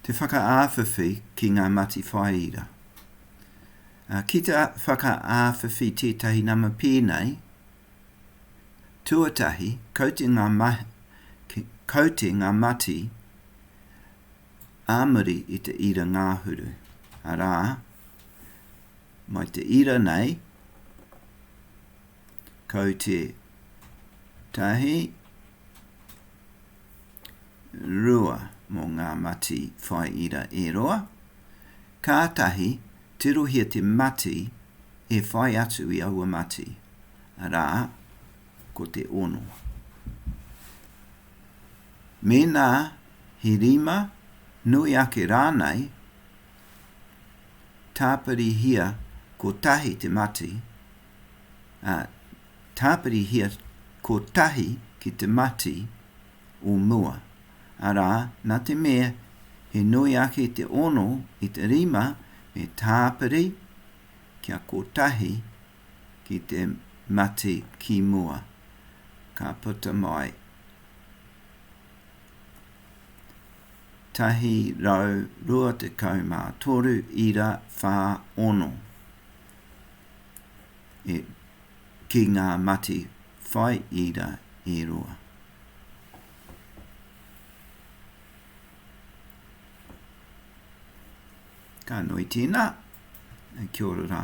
Te whakaāwhiwhi ki ngā mati whaiira. Ki te whakaāwhiwhi tētahi nama pēnei, tuatahi, kaute ngā, kaute ngā mati ā muri i te ira ngahuru, arā, mai te ira nei, kaute tahi, 2 mō ngā mati whai ira e roa. Kātahi, tirohia te mati e whai atu i aua mati, arā, ko te ono. Mēnā he rima, nui ake rānei, tāpirihia kotahi te mati, ā, tāpirihia kotahi ki te mati o mua, arā, nā te mea he nui ake te ono i te rima me tāpiri kia kotahi ki te mati ki mua, ka puta mai 123 ira whā ono e ki ngā mati whai ira e roa. Ka nui tēnā. Kia ora rā.